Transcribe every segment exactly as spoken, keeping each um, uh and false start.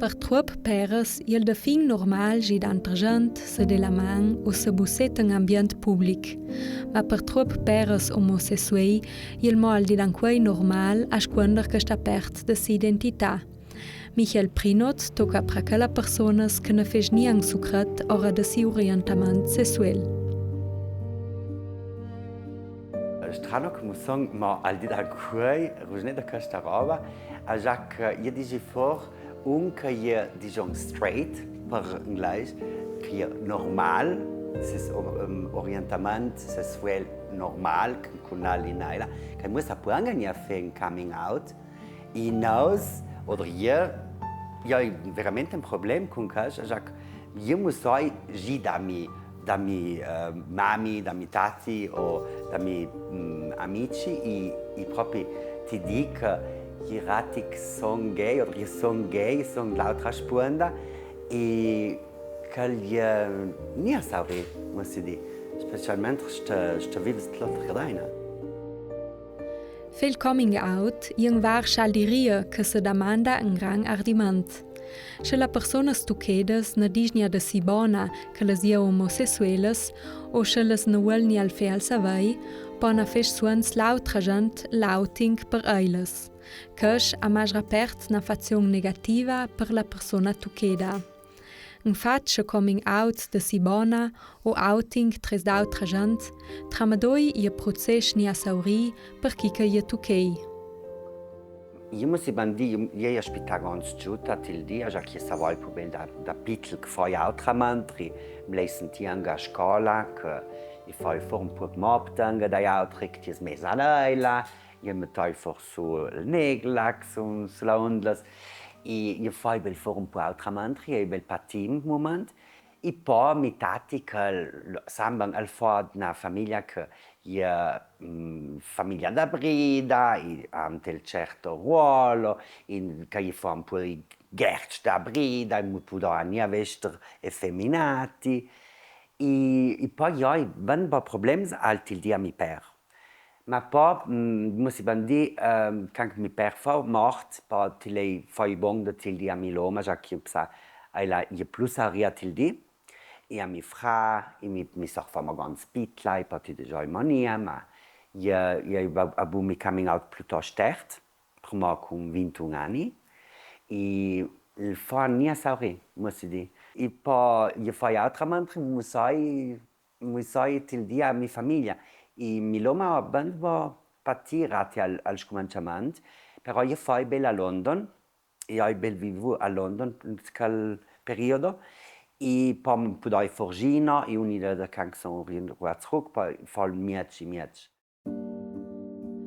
Per truopp pères jel defin normal zi danter zent, se dè la man o se busseta en ambient public. Ma per truopp pères omosessuei jel mol di dancuei normal a scuonder chesta pert de si identità. Michel Prinot toca pra chela personas che na fes nian sucret ora de si orientamant sessuel. Strano che mu son, ma al dì dancuei, rugnì de chesta roba, a già che jeu digi for un che jeu digion straight, per inglese, che jeu normal, ses-, o-, em, orientamant sessuel normal, che cun ali naila, che mu sa può anca gnì a fè un coming out, I nous, oder jeu, jeu ai veramente un problem cun chest, a già che jeu mu soi zi da mi, da mi, eh, mami, da mi tati o da mi, mm, amici, i, i propi ti dic, jeu rati che son gay, oder jeu son gay, son de l'autra spuonda, i che jeu, eh, gnì a saurì, come si dì, specialmente se, se vives de l'autra gadaina. Fè il coming out, jeu varsch al diria che se damanda un gran ardiment. Sche la persona stuchedas na disch gnà de si bona che las jeu omosessuelas, o sche las na vuol gnì al fè al savei, po na fes suonts l'autra zent l'outing per eilas. Chest a masra pert na fazion negativa per la persona tucheda. Infat sche coming out de si bona o outing tres d'autra zent, tramandoi jeu proces gnì a saurì per chi che jeu tuchei. Jeu mu si bandì, jeu, jeu aspità ganz giuta til dì, a già che jeu savoi pubel da, da pitel che fai autra mantri, me lei sentì anca a scola, che jeu fai for un puo mopta anca dai autri, che ti es mesa a leila, jeu metoi for su il neglax, su, su la undlas, i jeu fai bel for un puo autra mantri, jeu bel patì un moment, i po mi tati che l-, sembel el fo d'na famiglia che jeu, mm, famiglia da brida, i, ant el certo ruolo, in, che jeu fo un puo i gherc da brida, i mu pudoi gnà vester efeminati, i, i po joi, ben, po problems al til dì a mi per. Ma po, mm, mu si bandì, ehm, che anca mi per fo mort, po ti lei fo bon de til dì a mi loma, già che psa, ai la, jeu plu saria til dì, i a mi fra, i mi, mi sor fo ma ganz pitla, i po ti de gioi mania, ma jeu, jeu a, a bu mi coming out plutost tert, prima cun vintun ani, i el fo gnì a saurì, mu si dì. I po, jeu fai autra mantri, mu soi, mu soi til dì a mi famiglia. I mi loma ben bo patì rati al, al scumanciament, però jeu fai bel a London, jeu ai bel vivu a London in quel periodo, i po pudoi for zino, i un'idea de can che son ri-, ruats ruc, po fo mieç, mieç.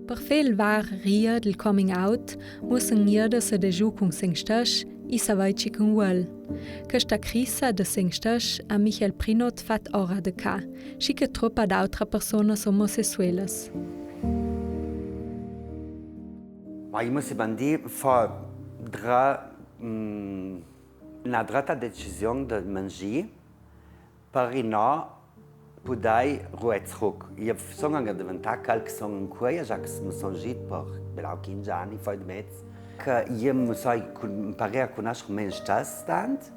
Per fè il var ria del coming out, muss un jeder se degiu cun se stesch, i savei ce che un vuol. Chesta crisa de se stesch a Michel Prinot fat ora de ca, schi che truopa d'autra personas omosessuelas. Ma jeu mu si bandì fo dra, mm, na dreta decision de mangi, per i no pudei ruec ruc. Jeu son anca deventà chel che son incoi, a già che mu son zit per belau quinze ani, fo de mez, che jeu mu soi cun-, imparà a cunusser me stesch tant,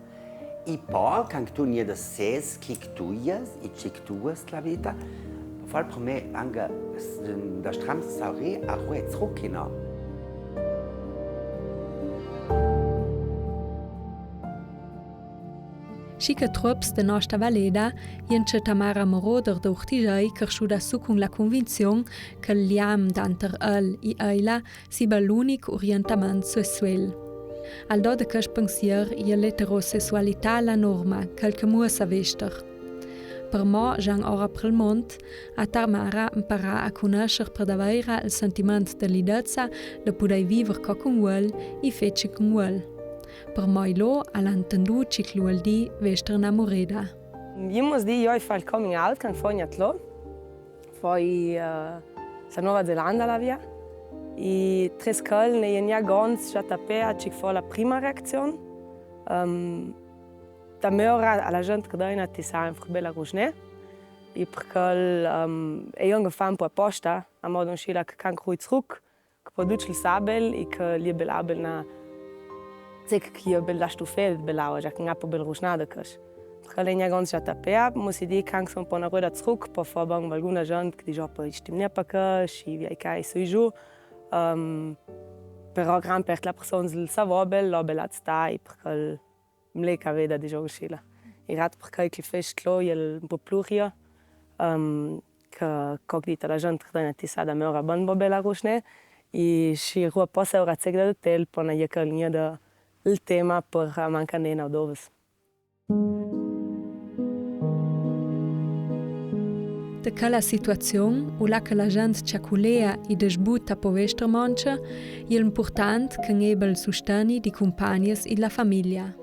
i po, can che tu gnì de ses, chi che tu jes, i ce che tu vues la vita, po fo per me anca s-, da stram saurì a ruec ruc, no? Schi che truops de nosta valeda, jent ce Tamara Moroder de Urtigei, cresciuda su cun la cunvinzion che il liam danter el i eila siba l'unic orientament sessuel. Al do de chest pensier, e je l'eterosessualità la norma, chel che mu sa vester. Per mo, jan ora per il mont, a Tamara imparà a cunusser per daveira il sentiment de liberdezza, de pudei viver co che un vuol, i fece che un vuol. Per mo i lo, al ha intendù ce che lu vuol dì vester na mureda. Jeu muss dì, joi fo il coming out, can fo gnatlo. Fo i, eh, sa Nova Zelanda la via. I tres chel ne je gnà gans già tapea, ce che fo la prima reazion. Ehm, da mora a la gent che dona ti sa un fur bela rugnì. I per chel, ehm, e joi anca fo un po aposta, a modo inscì la che can cruiz ruc, che po ducel sabel i che l'è bel abel na, Zec che i è bel da stufel, bel aua, già che i è po bel ruschnada, capisci? Parcè che i è gnà gronda già tapea, mo si dì che anca se i pò na rueda zruc, pò fà bon balguna zent che diz: "Opa, i stim gnà pa capisci, i viaghja ca e su e giù." Ehm, però gran part la persona la sa vò bel, la bel a sta, e parcè che mleca veda, dizon, scila. E rat parcè che i fest lo, e un po' pluria, ehm, che, che co dita la zent che dà na tisada, me ora bon bo bela ruschne, e si rua posa ora zec da tel, pò na ieca linea da il tema, pò manca nena o doves. De chela situazion, ulà che la zent ciaculea e desbuta po vester mancha, e impurtant che n'è bel susteni di cumpagnes e la famiglia.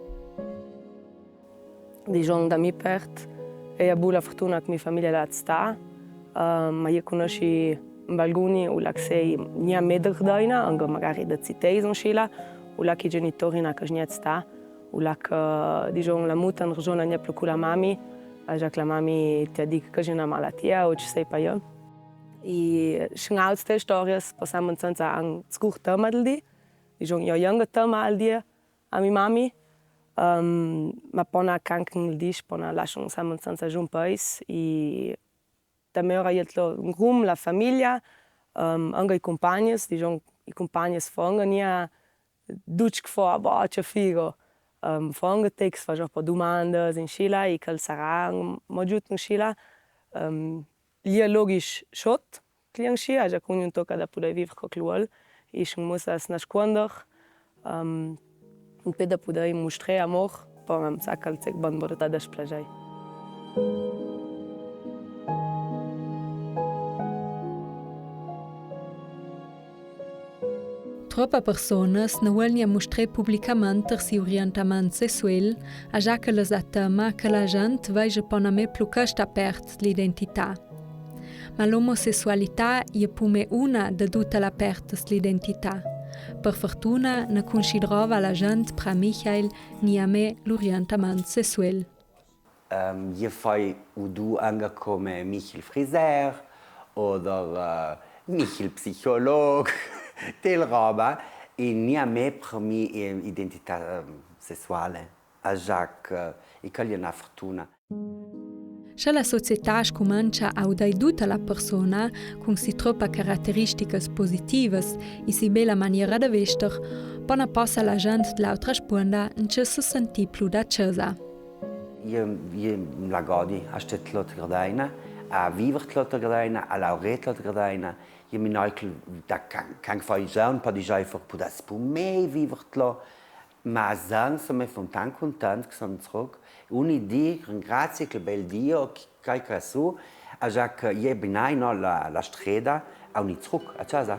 Dizon, da mi part, e a bu la furtuna che mi famiglia la sta, eh, ma i cugnossi balguni, ulà che sei gnà me da Gardena, anca magari da zitei, son scila, ulà che i genitori na ca gnà sta, ulà che, dizon, la muta in region gnà plu cu la mami, a già che la mami te dice che xe na malatia o ce sei pa io. E sin altre storias, pasam in senza an scurta mal di, dizon, io io anca ta mal di, a mi mami, ehm, ma pona cancan il dis, pona lascian insomma senza giun pais, e da me ora ietlo un grum la famiglia, ehm, anca i cumpagnes, dizon, i cumpagnes fo anca gnà duc che fo, boh, ce figo, ehm, fo anca tex, fo già po dumandas, inscila, e che sarà mo giut inscila, ehm, lia logisch sot, clientscia, già che ognun toca da pudei viver co che el vuol, e sin musa a nascuonder, ehm, un pe da pudei mustrei amor, po mem sa che el zec bon borda da splazei. Tropa personas na vuolgna mustrei publicamenter si orientament sessuel, a già che las atema che la zent vegia pona me plu chesta part l'identità. Ma l'omosessualità e pume una de duta la part de l'identità. Per fortuna na cunsidrova la zent pra Michael gnà me l'orientament sessuel. Ehm, i fai u du anca come Michael Friseur, oder, eh, Michael Psicholog, tel roba, e gnà me pra mi, eh, identità, ehm, sessuale. A già che, e che l'è na fortuna. Sche la società scumancia a udei duta la persona cun si tropa carateristicas positivas e si bela maniera de vester, pona posa la zent de l'autra spuonda in ce se senti plu da cesa. I, i la godi a stè tlo te Gardena, a viver tlo te Gardena, a laurer tlo te Gardena, I mi noi che da can, can fai già un po' di giai for pudas pumei viver tlo, ma zan so me fon tan cuntant che son zruc. Uni dì ringrazi che bel Dio che cai ca su, a già che i è binai, no, la, la streda a uni zruc a casa.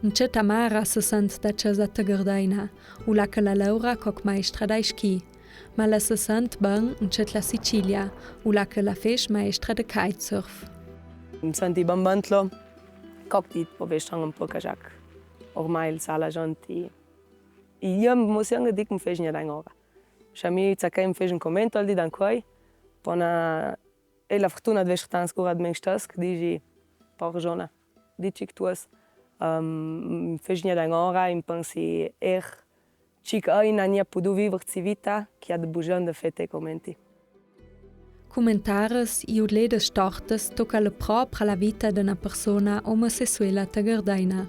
Ince Tamara se sent da casa te Gardena, ulà che la laura coc maestra dai schi. Ma la se sent ben ince la Sicilia, ulà che la fes maestra de kitesurf. Mi senti ben ben tlo, coc dit po vestran un poc a giac. Ormai il sa la gente. E io mo si anca dic mi fes gna da ora. Sha mi za che mi fes un commento al di dan quai, pona E la fortuna de vester tan scura de men stas che disi, por ragiona, di cic tuas, ehm, fes gna da ora, in pensi er, cic ai na nia pudu viver ci vita, che ha de bugian de fete comenti. Cumentares e udledes stortes toca le propra la vita de na persona omosessuela te Gardena.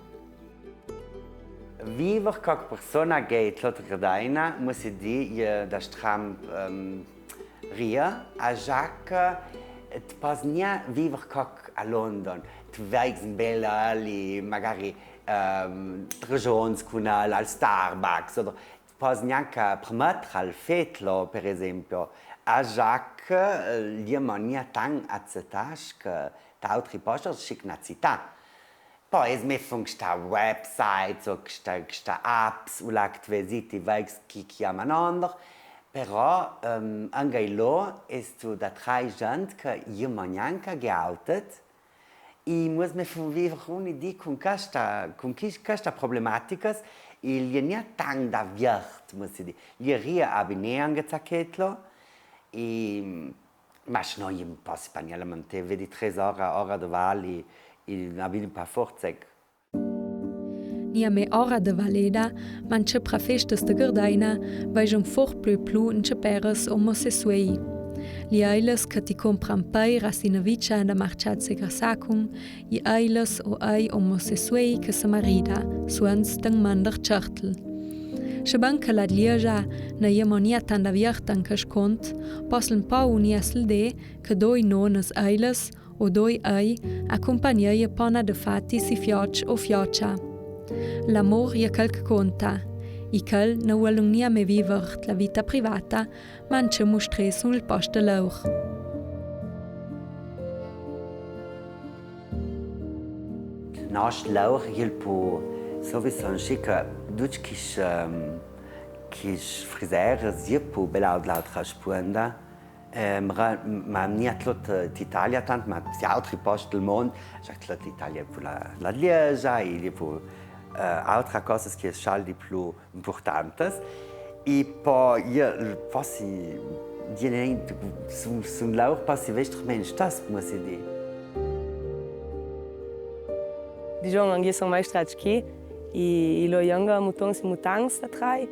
Viver coc persona gay tlo te Gardena, mo si di, e da stramp, ehm, ria, a già che te pos gna viver coc a London, te veigs un bel ali, magari, ehm, tre giorns cun al, al Starbucks, oder te pos gnanca permetter al fetlo, per esempio, a già che, eh, l'è mo gna tan accettà che te autri posti, schi che na cità. Po es me fon chesta website, o chesta, chesta apps, ulà che te vedi, te veigs chi chiama un ander, però, ehm, anca elo es tu da trai gent che i m'ha gnanca geoutet, e mo es me fon viver uni dì cun chesta, cun chi, chesta problematicas, e l'è gna tan da viert, mo si di, l'è ria a bine anca za chetlo, e Ma se no, i mi possi pa gna lamentà, vedi, tre ora, ora de vali, e na vidi pa forza, ecco. Gnìa me ora de valeda, ma 'nce pra festas de Gardeina, vejan for plö plü 'nce peras omosessuei. Li eilas che ti compran peiras in vicia da marcià de Segrasacum, i eilas o ei omosessuei che se marida, suans ten mander certel. Sche ben che la Gliegia na je mo gnìa tant avierta in chest cont, possel un pò unì a sel dé che doi nonas eilas, o doi ei, a cumpagneie pana de fatis i fiocc o fioccia. L'amor je chel che conta, i chel na vuelen gnìa me viver la vita privata, ma 'nce mustrè sun il post de laur. Nos laur, el pu, so wie son schica, ducj chis, ehm, chis friseras, i pu belau de l'autra spuenda, ehm, ra-, ma gnìa tlot, eh, d'Italia tant, ma si autri post del mont, già tlot l'Italia pu la, la Gliegia, i pu, eh, autra cosas che e sal di plü impurtantas. I po, i, po si, i, sun, sun laur po si vester me 'n stas, come si dis. Dijon, anch'io son maestra a schi, i, i lo younger mutons i mutans da trai,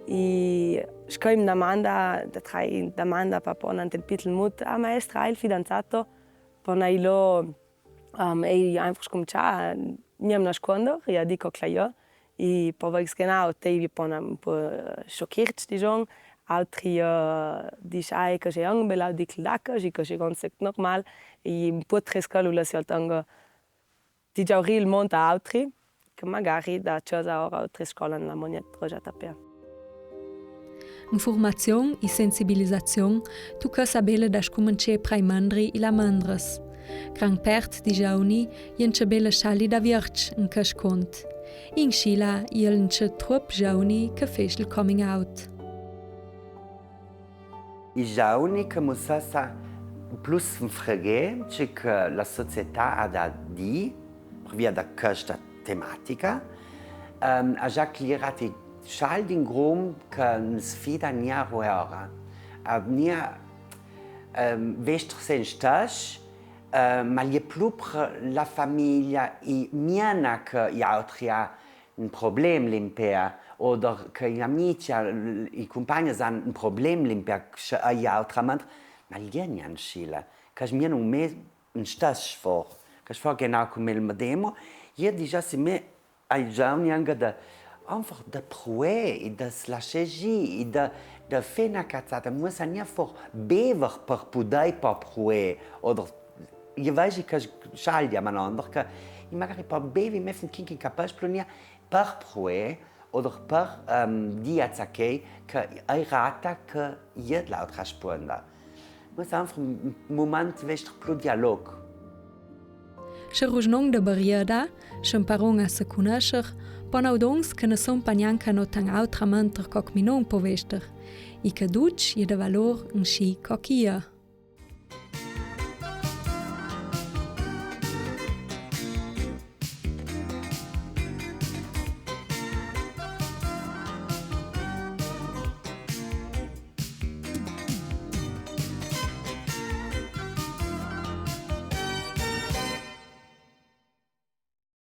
i schi me domanda, da trai, domanda pa pona ant el pitel mut, ah, maestra, hai il fidanzato? Pona i lo, Ehm, e i einfach scumincià, gnìa me nasconder, i a dico che l'è, i po vei che genau, te i pona un po', eh, schochirts, dijon, autri, eh, dis, ah, e che xe anche belau di cldaca, i che xe ganz normal, i un po' tresca lu la si altanga di giauri il mont a autri, che magari da ciosa ora o tre scola nella mognetta già tapea. Infurmazion i sensibilizazion, tu che sa bele da scumincià prai mandri i la mandras. Gran pert di giauni, i 'nce bele sali da vierc in chest cont. In Scila, i el 'nce truop giauni che fes il coming out. I giauni che mussassa plü freghe, ce che la società ha da dì, per via da chesta tematica, ehm, a già clirat i scialdi in grum che ne sfida gnìa ruera. A gnìa, ehm, vester se 'n stes, ehm, ma l'è plü per la famiglia, i miena che i autri a un problem l'impea, oder che i amici, i cumpagni han un problem l'impea, che i ha autrament, ma l'è gnìa in Scila, che mi non me in stes for, che for genau come il medemo, i digia si me ai giauni anche da, einfach da pruè, i da slasegi, i da, da fena cazzata, ma sa gnìa for bever per pudei pa pruè, oder i vegi che scialdi a manon, perché i magari pa bevi me fun chin chin capes plü gnìa, per pruè, oder per, ehm, dì a zachei che i rata che i è de l'autra spuenda. Ma sa un, un moment vester plü dialog. Sche rugnon de bariada, sche imparon a se cunesser, pon audons che ne son pa gnanca no tan autrament co che mi non po vester, i che ducj i è de valor inscì co che i è.